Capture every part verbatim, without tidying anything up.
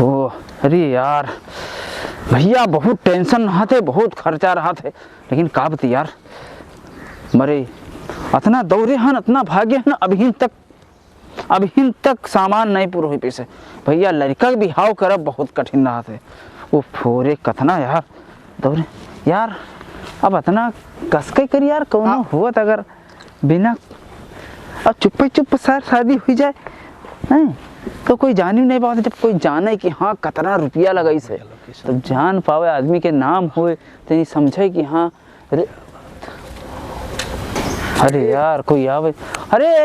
ओहो, अरे यार, भइया बहुत tension रहत है, बहुत खर्चा रहत है, लेकिन का बती यार, मरे अतना दौरे हन, अतना भागे हन, अबहिन तक, अबहिन तक सामान नहीं पूरा होई पैसे। भइया लड़िका के बिहाव करब बहुत कठिन रहत है। उफ, रे कतना यार, दौरे यार, अब अतना कसके करी यार, कौनो हुवत अगर बिना, अब चुप्पे चुप सार शादी हुई जाए, हैं? तो कोई जानी नहीं बात, जब कोई जाने कि हाँ, कतना रुपया लगाइस है, तब जान पावे, आदमी के नाम होए, तो ये समझे कि हाँ, अरे, अरे यार, कोई आवे। अरे,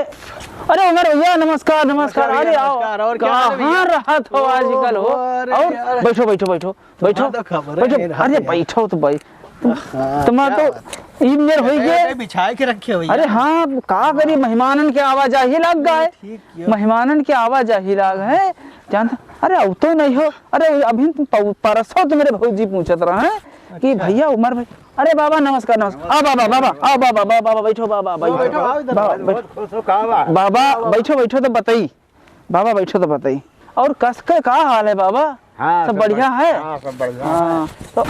अरे उमर भइया, नमस्कार, नमस्कार। नमस्कार भइया, अरे आओ, नमस्कार। और क्या हाल है भइया? कहाँ रहत हो आजकल हो? ओहो, अरे और यार। बैठो, बैठो, बैठो। बैठो, हाँ, तो खबर है, बैठो। ये रहा अरे, भैया। बैठो तो भाई। हाँ, तुम्हारा क्या तो बात है? इन देर होई अरे, गए। अरे, बिछाए के रखे हो भैया। अरे हाँ, का करी, मेहमानन के आवाजाही लाग गए। ठीक किया। मेहमानन के आवाजाही लाग है। जानता, अरे, अब तो नहीं हो। अरे, अभी तुम पौ-, परसों तो मेरे भौजी पूछत रहा है कि अच्छा। भैया उमर भाई, अरे बाबा नमस्कार, नमस्कार। आ बाबा, बाबा, आ बाबा, बाबा, बाबा, बैठो बाबा, बैठो। बैठो, आओ इधर, बाबा, आओ, बैठो। बहुत खुश हो, का बा? बाबा, बाबा। बैठो, बैठो तो बताई। बाबा, बैठो तो बताई। और कस के का हाल है बाबा? हाँ, सब सब बढ़िया बढ़-, है? हाँ, सब बढ़िया हाँ, है। तो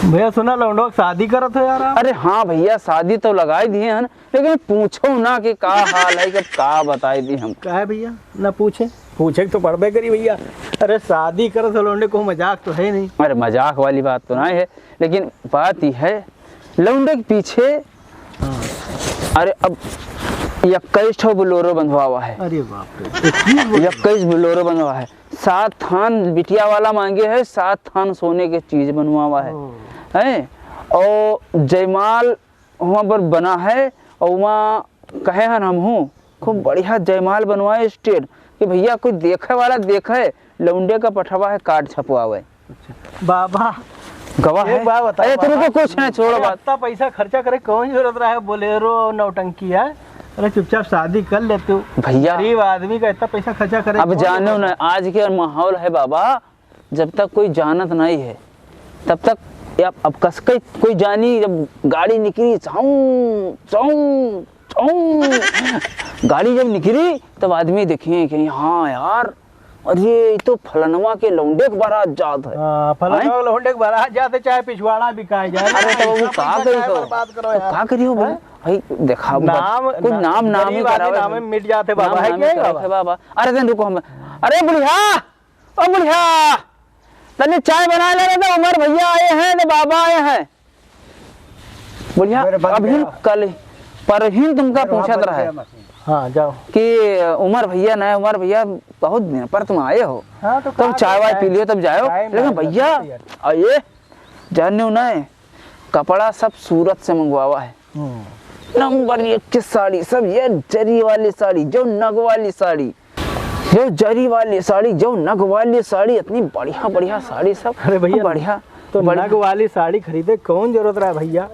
भैया, सुना, लौंडो के शादी करत हो यार आप? अरे हाँ भैया, शादी तो लगाई दिए हैं, लेकिन पूछो ना कि का हाल है, कि अब का बताई दी हम। का है भैया, ना पूछे? पूछे तो पड़बे करी भैया। अरे, शादी करत हो लौंडे, कोई मजाक तो है नहीं। अरे, मजाक वाली बात तो ना है, लेकिन बात यह है, लौंडे के पीछे हाँ। अरे, अब इक्कीस ठो बोलेरो बंधवावा है। अरे बाप रे, इक्कीस बोलेरो? इक्कीस बोलेरो बंधवा है। सात थान बिटिया वाला मांगे है, सात थान सोने के चीज बनवावा है। ओ। हैं? और जयमाल वहाँ पर बना है, और वहाँ कहे हन हमहूँ, खूब बढ़िया जयमाल बनवाए stage, कि भैया कोई देखे वाला देखे, लौंडे का पठवा है, card छपवावे। अच्छा। बाबा, गवाह एक है। बात बताओ अरे, तेरे बाबा, को कुछ नहीं, छोड़ो अरे, बात। इतना पैसा खर्चा करे, कौन जरूरत रहा है बोलेरो और नौटंकी है? अरे, चुपचाप शादी कर ले तू। भैया, गरीब आदमी का इतना पैसा खर्चा करे, अब कौन जानो जरूरत ना, है? आज के माहौल है बाबा, जब तक कोई जानत नहीं है, तब तक या अब कसके कोई जानी, जब गाड़ी निकली, चाऊ, चाऊ, चाऊ, गाड़ी जब निकली, तब आदमी देखिए कि हाँ यार, अरे, ये तो फलनवा के लौंडे के बारात जात है। हाँ, फलनवा हैं? के लौंडे के बारात जात है, चाहे पिछवाड़ा बिकाए जाए। अरे, तो वो इतना का पैसा करी काहे हो? बर्बाद करो तो यार? का करी हो भाई? हैं? भाई, देखा, नाम, कुछ ना-, नाम, नाम ही गरीब आदमी करावे नाम भाई। में मिट जाते बाबा, नाम, है नाम क्या ही है करावे बाबा? है बाबा। अरे, तन रुको, हम, अरे, बुढ़िया, ओ बुढ़िया, तनी चाय बना ले रे, तो उमर भैया आए हैं, तो बाबा आए हैं। बुढ़िया, अरे, बन अभी गया। कल, परहिन तुमका अरे, वहाँ पूछत बन रहा है गया मशीन। हाँ, जाओ। कि उमर भैया, नए उमर भैया, बहुत दिन पर तुम आए हो। हाँ, तो तब कहाँ चाय वाय जाए? पी लियो, तब जाओ। टाइम लेकिन आ गया, भैया, भैया। आ ये, जाने नहीं, कपड़ा सब सूरत से मंगवावा है। हम्म। नंबर एक के साड़ी, सब ये जरी वाली साड़ी, जो नग वाली साड़ी, जो जरी वाली साड़ी, जो नग वाली साड़ी, इतनी बढ़िया, बढ़िया साड़ी सब। अरे भैया, बढ़िया, तो बढ़िया। नग वाली साड़ी खरीदे कौन जरूरत रहा है भैया?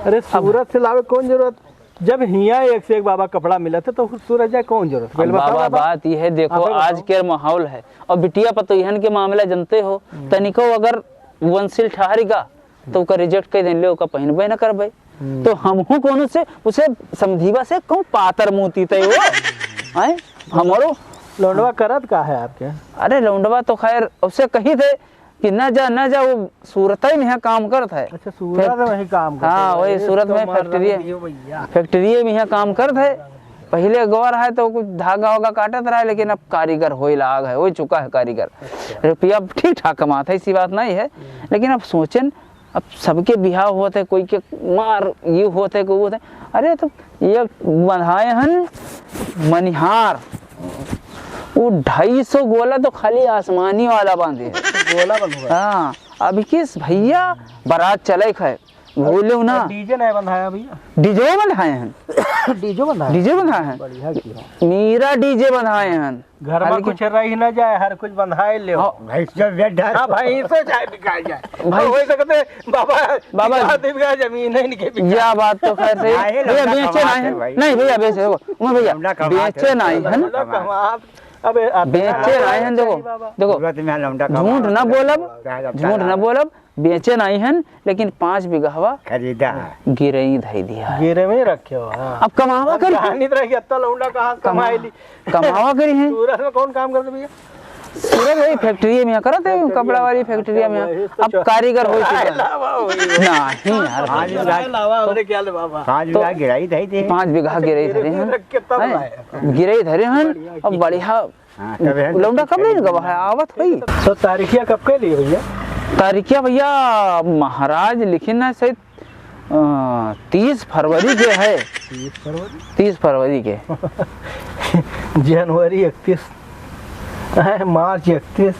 अरे अब सूरत से लावे कौन जरूरत? जब हियाँ एक से एक बाबा कपड़ा मिलत है तो सूरत जाए कौन जरूरत? अब पहले बताओ बाबा, बाबा। बात ये है, देखो, आप ही आज बताओ। के माहौल है और बिटिया पतोहियन के मामला जानते हो, हम्म। तनिको अगर वंशिल ठहरी का तो ओकर reject कर देन, ले ओका पहिनबे न करबे। हम्म। तो हमहू कोनो से, उसे समझीवा से कहूँ पातर मूती तय हो। हैं? हमरो लौंडवा करत का है आपके? अरे लौंडवा तो खैर उसे कही थे कि न जा, न जा, वो सूरत में यहाँ काम करत है। अच्छा, सूरत फैक्ट-, में ही काम करत हाँ, है। वही ये सूरत तो में मार फैक्ट्री है। रही हो भैया। फैक्ट्री में यहाँ काम करत है। पहिले गौर है तो कुछ धागा वागा काटत रहा है, लेकिन अब कारीगर होए लाग है, हो चुका है कारीगर। अच्छा। रुपया ठीक ठाक कमात है, ऐसी बात नहीं है, हम्म। लेकिन अब सोचेन, अब सबके बिहाव होत है, कोई के मार ये होत है, कोई होत है। अरे तो ये बंधाए हन मनिहार, वो ढाई सौ गोला तो खाली आसमानी वाला बांधे है। गोला बंधवा। हाँ, अभी किस भैया बारात चले है, भूले ना। डीजे नहीं बंधाया भैया? डीजे बंधाए हैं। डीजे बंधाए? डीजे बंधाए हैं। बढ़िया किया। मेरा डीजे बंधाए हैं। घर में हालांकि कुछ रही ना जाए, हर कुछ बंधाए ले। हाँ। भैंस जब बेड डाल हाँ, भैंस से चाहे बिका जाए। भाई। हो सकते बाबा, बाबा। बिका दे, बिका जमीन है इनके बिका। यह बात तो खैर सही है। नहीं, भैया, लौंडा बेचे कमाते नहीं हैं। भाई। नहीं, भैया, बेचे, देखो, उमर भैया, लौंडा कमाते बेचे हैं। नहीं है ना। लौंडा कमाते। अबे, आप बेचे नहीं है, देखो, बाबा। देखो, सूरत में लौंडा झूठ कमाते ना हैं। बोलब, कहा जाता है झूठ ना यार। बोलब, बेचे नहीं हन, लेकिन पाँच बिगहवा खरीदा है। गिरई धई दिया है। गिरई रखे हो, हाँ। अब कमावा अब करी। कहानी तो रही, अब तो लौंडा कहाँ से कमा-, कमाए ली? कमावा करी हैं। सूरत में कौन काम करते भैया? सूरज भाई फैक्ट्री में करत है, कपड़ा वाली फैक्ट्री में। अब कारीगर हो चुका है। नहीं यार, पाँच बीघा, पाँच बीघा गिराई धई दे। पाँच बीघा गिराई धरे हैं। हैं? गिराई धरे हैं। अब बढ़िया। हाँ, तब है। लौंडा कब नहीं गवा है, आवत होई। तो तारीखिया कब के लिए भैया? तारीखिया भैया, महाराज लिखिन है शायद, अ, तीस फरवरी के है। तीस फरवरी? तीस फरवरी के। जनवरी इकतीस, हैं, मार्च इकतीस,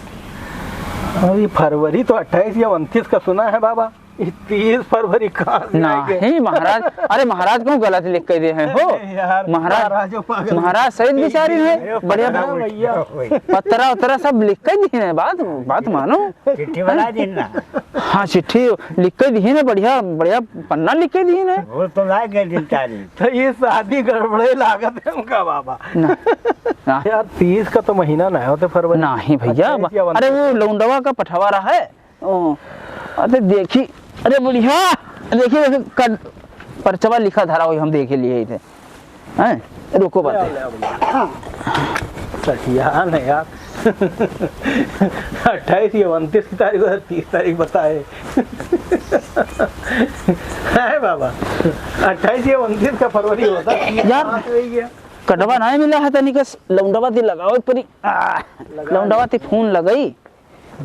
अभी फरवरी तो अट्ठाईस या उनतीस का सुना है बाबा। ई तीस फरवरी कहाँ से आई गए? नहीं महाराज, अरे महाराज कहूँ गलत लिख के दिए हैं हो। अरे यार, महाराज, महाराज सहित बिचारी हैं, अरे बढ़िया पतरा भैया। पतरा उतरा सब लिख के दिए हैं, बात, बात मानो। चिट्ठी बना दी ना। हाँ, चिट्ठी लिख के दिए ना, बढ़िया, बढ़िया पन्ना लिख के दिए ना। वो तो ला गए दिन तारीख। तो ये शादी गड़बड़े लागत है उनका बाबा। ना, ना। यार, तीस का तो महीना ना होते फरवरी। नहीं भैया, अरे वो लौंडवा का पठवा रहा है। ओ, अरे देखी, अरे बढ़िया, देखी, देखी, कद-, परचवा लिखा धरा होई, हम देखे लिए इथे। हैं? रुको बात है। सठियान है यार। अट्ठाईस या उनतीस की तारीख, तीस तारीख बताए। है बाबा, अट्ठाईस या उनतीस का फरवरी होता है। यार, पाँच हो गया। कटवा नहीं मिला है तनिक, लौंडवा ती लगावे परी। आ, लगा लौंडवा ती फोन लगाई।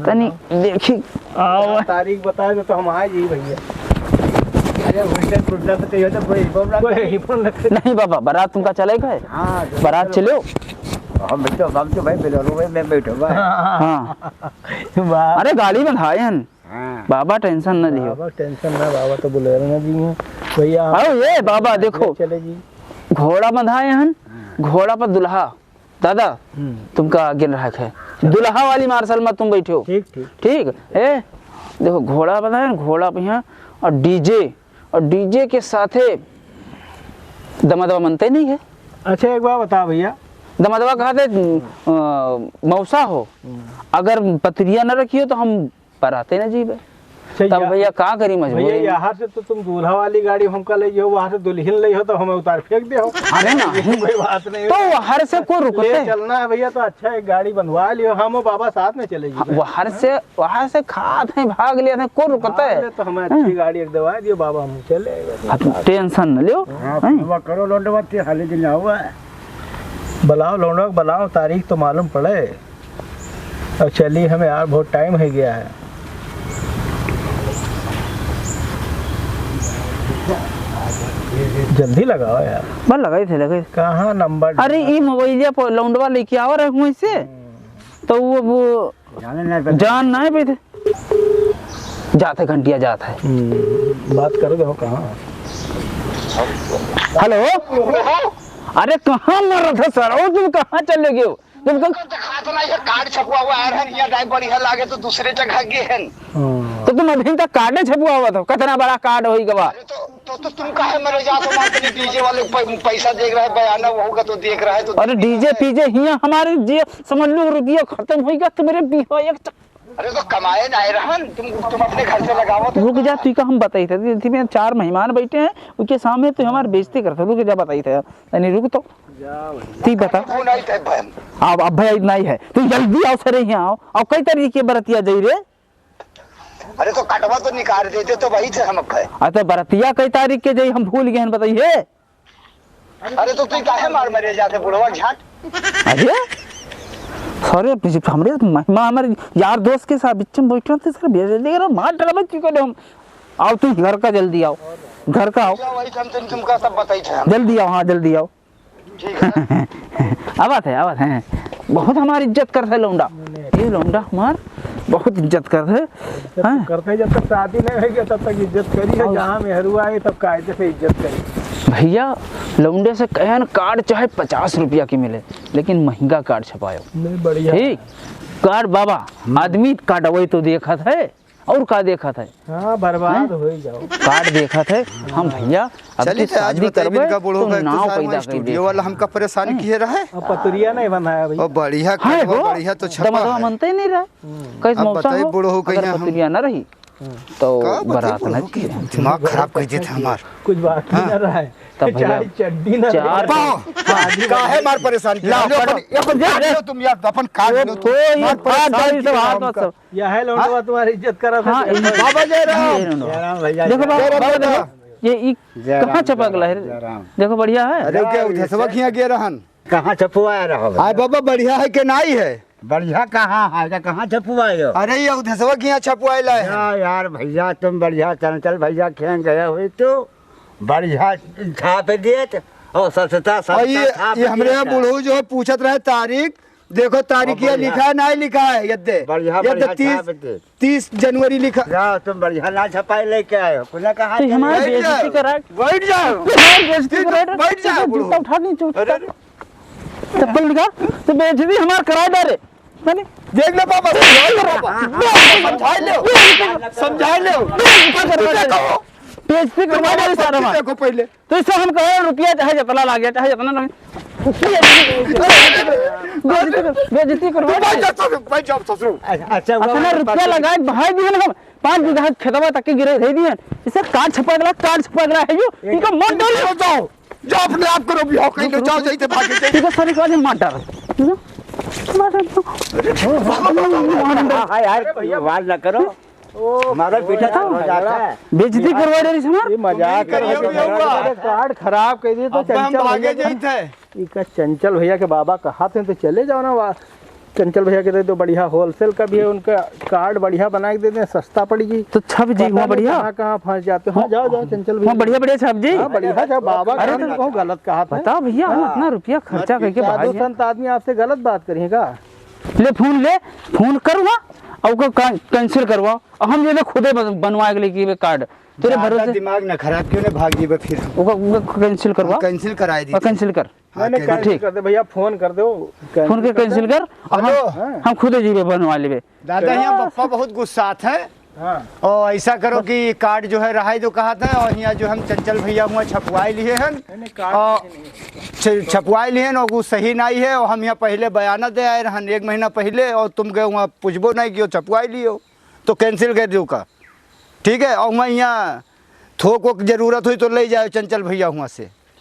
तनी देखी, आओ। तारीख बता दे तो हम आ जाई भैया। अरे उल्टे पुल्टा तो कहियो तो कोई हिफोन रख कोई हिफोन रख नहीं बाबा, बारात तुमका चले गए। हाँ, तो बारात चलो। चलो। हम तो, हम तो भाई बोलेरो में बैठो भाई। हाँ। वाह। अरे गाड़ी में धायन। हाँ। बाबा टेंशन न लियो। बाबा टेंशन ना, बाबा तो बोलेरो में जी हैं। भैया आओ ये बाबा देखो। चले जी। घोड़ा बंधाए हन, हाँ। घोड़ा पर दुल्हा। दादा, हम्म। तुमका आगे रहा है। दुल्हा वाली मार्शल में तुम बैठो। ठीक, ठीक। ठीक? ए, देखो, घोड़ा बना है, घोड़ा पे यहाँ, और डीजे, और डीजे के साथे दमदवा मनते नहीं है। अच्छा, एक बात बता भैया। दमदवा कहा थे, अ, मौसा हो, हम्म। अगर पतरिया न रखियो तो हम बराते न जीबे। अच्छा, तब या-, भैया का करी मजबूरी भैया, में? यहाँ से तो तुम दूल्हा वाली गाड़ी हमका ले जाओ, वहाँ से दुल्हन ले हो तो हमें उतार फेंक दे हो। अरे ना। कोई बात नहीं। तो वहाँ से को रुकते? ले चलना है भैया, तो अच्छा एक गाड़ी बंधवा लियो, हम और बाबा साथ में चले हाँ, जाइए। वहाँ से, वहाँ से खात हैं, भाग लेते हैं, को रुकते भाग है? ले तो हमें अच्छी हाँ। गाड़ी एक दवा दियो बाबा, हम चले आएंगे। हाँ, तुम टेंशन न लियो। हाँ, हैं? बाबा करो लौंडवा, ते हाले दिन आओ है। बुलाओ लौंडवा, बुलाओ, तारीख तो मालूम पड़े। अब चलिए, हमें यार बहुत टाइम हो गया है। जल्दी लगाओ यार। बस लगाई थे, लगाई थे। कहाँ नंबर अरे, डाला? ई मोबाइलिया पर लौंडवा लेके आवा रहे हुए से, हम्म। तो वो, वो जाने नहीं पे जान नहीं पे थे। जात है घंटिया, जात है। हम्म, बात करो, देखो कहाँ। हेलो। अरे, कहाँ मरत है सर? ओ, तुम कहाँ चले गए हो? तुमको दिखात ना, ये कार्ड छपवा हुआ आ रहा है, यहाँ जाए बढ़िया लागे तो दूसरे जगह गए हैं। हाँ। तो तुम अभी तक कार्डे छपवा हुआ था, कितना बड़ा कार्ड होई गवा। अरे तो, तो, तो तुम काहे मरे जात हो, वहाँ पे डीजे वाले पै-, पैसा देख रहा है, बयाना वो होगा तो देख रहा है तो अरे डीजे पीजे हियाँ हमारे जे समझ लो रुपया खत्म होई गवा, तुम्हारे बिहार एक चक- अरे तो कमाए ना रहन, तुम, तुम अपने घर से लगाओ तो रुक जा, तू का हम बताई थे, इतने में चार मेहमान बैठे हैं, उनके सामने तू हमारी बेइज्जती करते, रुक जा बताई थे, तनी रुक तो। जा भाई। ती बता। कौन आई थे बहन? अब, अब भाई नहीं है। तू जल्दी आओ सरे, यहाँ आओ। और कई तरीके बरतिया जाई रे। अरे तो कटवा तो निकाल देते तो वही थे हम अब भाई। अरे तो बरतिया कई तारीख के जाई, हम भूल गए हैं, बताइए। अरे तो तू काहे मार मरे जाते बुढ़वा झाट? अरे सरे, हमरे महिमा, हमारे यार दोस्त के साथ बिच में बैठे थे सर, भेज दे रहा, मार डरा बच्ची को हम। आओ तुम घर का, जल्दी आओ, घर का आओ। क्या वही हम तुम, तुमका सब बताई थे हम। जल्दी आओ, हाँ जल्दी आओ। ठीक है। आवत है, आवत है। बहुत हमार इज्जत करत है लौंडा। ये लौंडा हमार बहुत इज्जत करत है। जब तक हाँ। करते, जब तक शादी नहीं होगी, तब तक इज्जत करी है। और जहाँ मेहरू आए, तब कायदे से इज्जत करी। भैया, लौंडे से कहन कार्ड चाहे पचास रुपया की मिले, लेकिन महंगा कार्ड छपायो। नहीं, बढ़िया। ठीक, कार्ड बाबा, हम्म। आदमी कार्ड वही तो देखत है। और का देखत है? हाँ, बर्बाद हैं? हो ही जाओ। कार्ड देखत है, हम हाँ। भैया, अब चलिए, की तो आज शादी बताइए, करबे, इनका बूढ़ो तो का नाव इतना पैदा कर स्टूडियो दे। वाला हमका परेशान हैं? किए रहे। अब पतुरिया नहीं बनाया भैया। और बढ़िया हाँ, कटवा, हो। बढ़िया तो छपा दमदवा है। मनते ही नहीं रहा। हम्म। कैसे अब मौसा बताइए, हो, बूढ़ो हो अगर कहीं हम पतुरिया ना रही। तो का बरात बताई, ना बोलो कि दिमाग खराब कर देते हमार। कुछ बाकी हाँ। ना रहा है। तब भैया चाहे चड्डी ना चार रहा है। पाओ। हाँ, काहे मार परेशान किया? लाओ, लो, अपन, अपन काट लो तुम यार, अपन काट लो तुम। कोई मार परेशान किया सब हाथ में हमका। सब। यह है लौंडवा हाँ? तुम्हारी इज्जत करा था। हाँ, बाबा जय राम। जय राम। जय राम भैया, देखो जय बाबा, राम। बाबा देखो, ये ई जय कहाँ राम, छपा जय गला राम, है? जय राम। देखो बढ़िया है। अरे क्या उधेसवा खिया गया रहन? कहाँ छपवाया रहा? आय बाबा, बढ़िया है कि नाई है? बढ़िया कहाँ है? क्या कहाँ छपवाए हो? अरे ये उधेसवा खिया छपवाए लाए हैं। या यार भैया, तुम बढ़िया चंचल भैया खें गए हुए तो बढ़िया छाप देत और सस्ता, सस्ता और ये, छाप ये हमरे यहाँ देत। बुढ़ऊ जो है पूछत रहे तारीख, देखो तारिखिया बढ़िया। लिखा है, नाहीं लिखा है, यद्दे, बढ़िया, यद्दे बढ़िया तीस, छाप दे। तीस जनवरी लिखा। जाओ, तुम बढ़िया ना छपाई लेके आए हो, कुना कहाँ तो चले हमारी गए? बेइज्जती करा। बैठ जाओ। हमारी बेइज्जती करा। बैठ जाओ, तू जूता उठा नहीं, तू अरे, अरे। चप्पल निकाल, तो बेइज्जती हमार करा दे रे। मैंने देख लो बाबा, समझा लो, समझा लो, समझा लो। बेइज्जती करवा दे सारा। देखो पहले। तो इससे हम कहे, रुपया चाहे जितना लागे, चाहे जितना लागे। बेइज्जती कर, बेइज्जती करवा दे। भाई जाओ ससुर, भाई जाओ ससुर। अच्छा, अच्छा, हुआ, अपना हुआ, रुपया बात लगाए, भाई जी, हम पाँच बीघा खेतवा तक के गिरे रह दिए। इसे कार्ड छपा गला, कार्ड छपा गला है यो। इनका मत डालो। जाओ, जाओ, अपने आप करो, भी हो कहीं जाओ, जाइए, भागे जाइए। ठीक है, सर, एक बार मत डालो। ठीक है? मत डालो। हाँ, हाँ, यार, ये बात ना करो। ओ, मारा पीटा तो हो जाता है। बेइज्जती करवा दे रही हमार। ये मजाक कर रहे हैं। अरे कार्ड खराब कर दिए तो अब हम चंचल भागे भैया के, जाइत है। इका चंचल भैया के बाबा कहा थे तो चले जाओ ना। वा-, चंचल भैया के दे दो, बढ़िया होलसेल का भी है, उनका कार्ड बढ़िया बना के दे दें, सस्ता पड़ी जी। तो छप जी, पता वहाँ नहीं बढ़िया। कहाँ, कहाँ फंस जाते हो। हाँ, जाओ, जाओ, चंचल भैया। वहाँ बढ़िया, बढ़िया छप जी। हाँ, बढ़िया छप, बाबा अरे का तो नहीं कहूँ, गलत कहा था। बताओ भैया, हम हाँ। इतना रुपया खर्चा करके साधु भागे। संत आदमी आपसे गलत बात करिए का? ले फोन ले, फोन करो ना, और ओकर का-, कैंसिल करवाओ, और हम जो है खुदे बन-, बनवा के लेके ये कार्ड, तेरे ज्यादा भरोसे। दिमाग ना खराब, क्यों ने भाग जीबे फिर? ओकर, ओकर कैंसिल करवाओ। हाँ, कैंसिल कराए दी। और कैंसिल कर। हाँ, नहीं, नहीं, कैंसिल। कैंसिल कर दे भैया, फोन कर दे, वो फोन के कैंसिल कर, और हम, हेलो। हाँ। हम खुदे जीबे बनवा लेबे। दादा, यहाँ बप्पा बहुत गुस्सात है। हाँ। और ऐसा करो कि कार्ड जो है रहाई दो कहा था, और यहाँ जो हम चंचल भैया हुआ छपवाए लिए हैं, नहीं, नहीं, कार्ड और नहीं है। छ-, छपवाए लिए हैं और वो सही नहीं है, और हम यहाँ पहले बयाना दे आए रहन एक महीना पहले, और तुम गए वहाँ पूछबो नहीं कियो, छपवाए लियो, तो कैंसिल कर दो का, ठीक है। और वहाँ यहाँ थोक वोक जरूरत हुई तो ले जाओ चंचल भैया हुआ से।